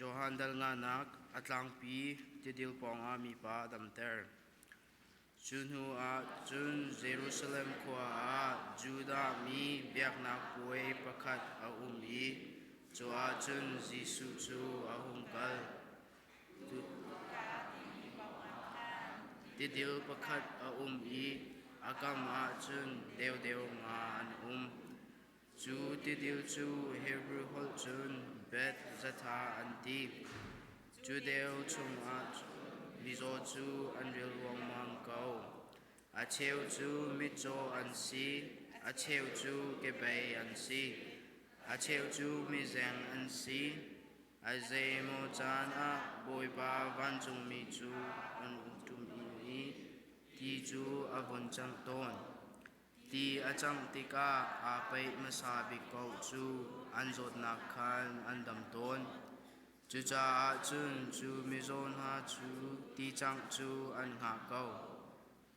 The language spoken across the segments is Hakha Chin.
Johan dal nganak a tlangpi tidil pawngah mipa a damter. Cu hnuah cun Jerusalem khua ah Judah mi biaknak puai pakhat a um i cu ah cun Jesuh cu a hung kal. Tidil pakhat a um i a kam ah cun deodeo nga an um. Cu tidil cu Hebru holh cun Beth-zatha an ti. Cu deu chungah mizaw cu an ril ruangmang ko. A cheu cu mitcaw an si, a cheu cu kebei an si, a cheu cu mizeng an si. A zeimaw caan ah Bawipa vancungmi cu an ṭum i ti cu a vun cangh tawn. Ti a cangh tikah aa paih hmasa bik paoh cu an zawtnak khan an dam tawn. Cucaah cun cu mizaw hna cu ti cangh cu an hngah ko.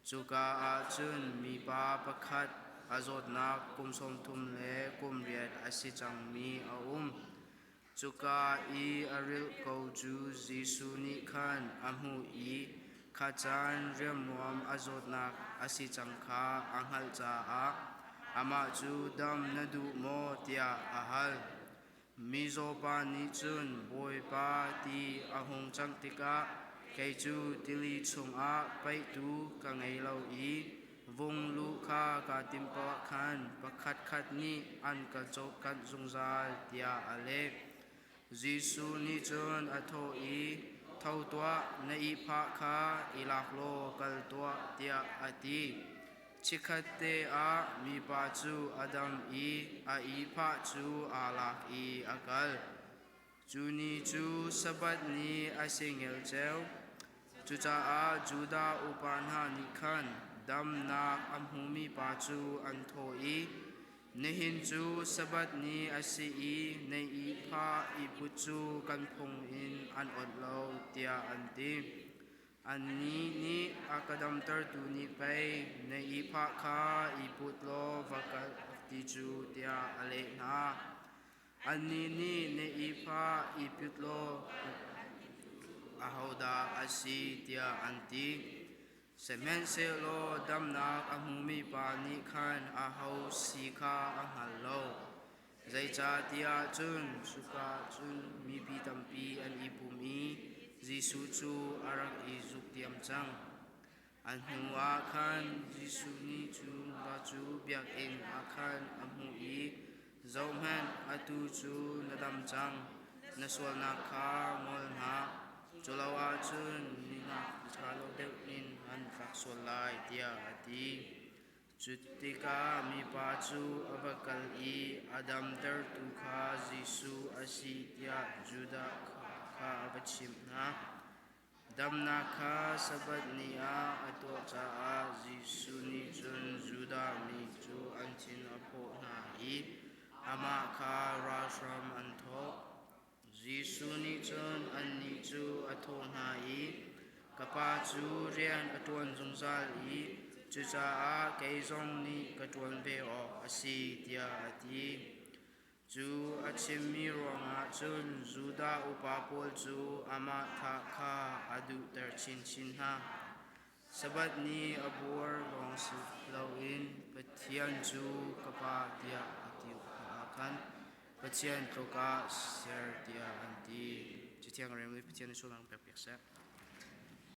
Cuka ah cun mipa pakhat a zawtnak kum 30 le kum riat a si cangmi a um. Cuka i a rilh ko cu Jesuh nih khan a hmuh i kha caan riamruam a zawtnak a si cang kha a hngalh caah amah cu dam na duh maw tiah a hal. Mizaw pa nih cun Bawipa ti a hung cangh tikah kei cu tili chungah paihtu ka ngei lo i vung luh kha kaa timh paoh ah khan pakhatkhat nih an ka cawhkanh zungzal tiah a leh. Jesuh nih cun a thawh i, Tho tuah, na ihphah kha i lak law kal tuah, tiah a ti. Chikkhatte ah mipa cu a dam i a ihphah cu aa lak i a kal. Cu ni cu Sabbath ni a si ngelcel. Cucaah Judah upa hna nih khan damnak a hmumi pa cu an thawh i, Nihin cu Sabbath ni a si i na ihphah i put cu kan phung in an awnh lo, tiah an ti. Annih nih a ka damtertu nih pei na ihphah kha i put law va kal ti cu, tiah a leh hna. Annih nih na ihphah i put law ahodah a si tiah an ti. Sihmanhsehlaw damnak a hmumi pa nih khan aho si kha a hngal lo. Zeicahtiah cun cuka cun mipi tampi an i pum i Jesuh cu a rak i zuktiam cang. A hnuah khan Jesuh nih cu va cu biakinn ah khan a hmuh i, Zohhmanh, atu cu na dam cang, na sualnak kha ngol hlah, culo ahcun ningak ṭha lo deuh in an tlak sual lai, tiah a ti. Cu tikah mipa cu a va kal i a damtertu kha Jesuh a si tiah Judah kha a va chimh hna. Damnak kha Sabbath ni ah a tuah caah Jesuh nih cun Judah mi cu an thin a phawh hna i amah kha ralhram an thawh. Jesuh nih cun annih cu a thawh hna i, Ka Pa cu rian a ṭuan zungzal i cucaah kei zong nih ka ṭuan ve awk a si, tiah a ti. Cu a chimmi ruangah cun Judah upa pawl cu amah thah kha a duhter chinchin hna. Sabbath ni a buar lawng si loin Pathian cu ka Pa tiah a ti ah khan Pathian tluk ah ser tiah an ti. Cathiang rem i Pathian nih sullam pek piak seh.